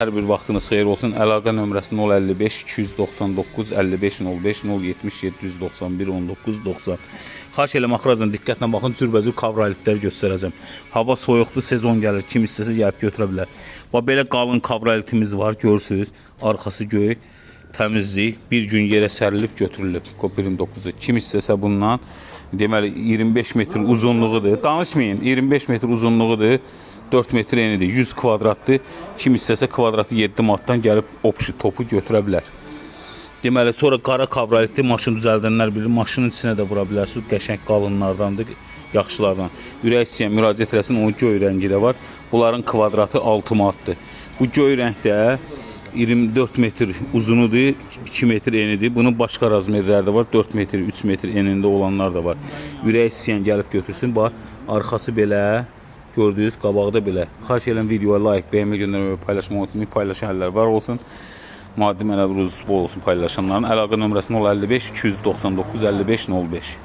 Hər bir vaxtınız xeyir olsun. Əlaqə nömrəsi 055 299 55 05 070 791 19 90. Xahiş eləm axıracan diqqətlə baxın, cürbəcür kabrolitlər göstərəcəm. Hava soyuqdur, sezon gəlir. Kim istəsə gəlib götürə bilər. Bax belə qalın kabrolitimiz var, görürsüz. Arxası göy, təmizlik, bir gün yerə sərilib götürülüb. Kop 29-u. Kim istəsə bundan deməli 25 metr uzunluğudur. Danışmayın, 25 metr uzunluğudur. 4 metr enidir, 100 kvadratdır. Kim istəsə kvadratı 7 manatdan gəlib opşi topu götürə bilər. Deməli, sonra qara kabrolitli maşın düzəldənlər bilir, maşının içinə də vura bilərsiniz. Qəşəng qalınlardandır, yaxşılardan. Ürək istəyən müraciət eləsin, onun göy rəngi də var. Bunların kvadratı 6 manatdır. Bu göy rəngdə 24 metr uzunudur, 2 metr enidir. Bunun başqa razmerləri də var. 4 metr, 3 metr enində olanlar da var. Ürək istəyən gəlib götürsün. Bax, arxası belə gördüyünüz, qabaqda belə. Xahiş edirəm videoya like, bəyənmə göndərməyi və paylaşmayı unutmayın. Paylaşan əllər var olsun. Maddi mənəvi ruzusu bol olsun paylaşanların. Əlaqə nömrəsi 055 299 55 05.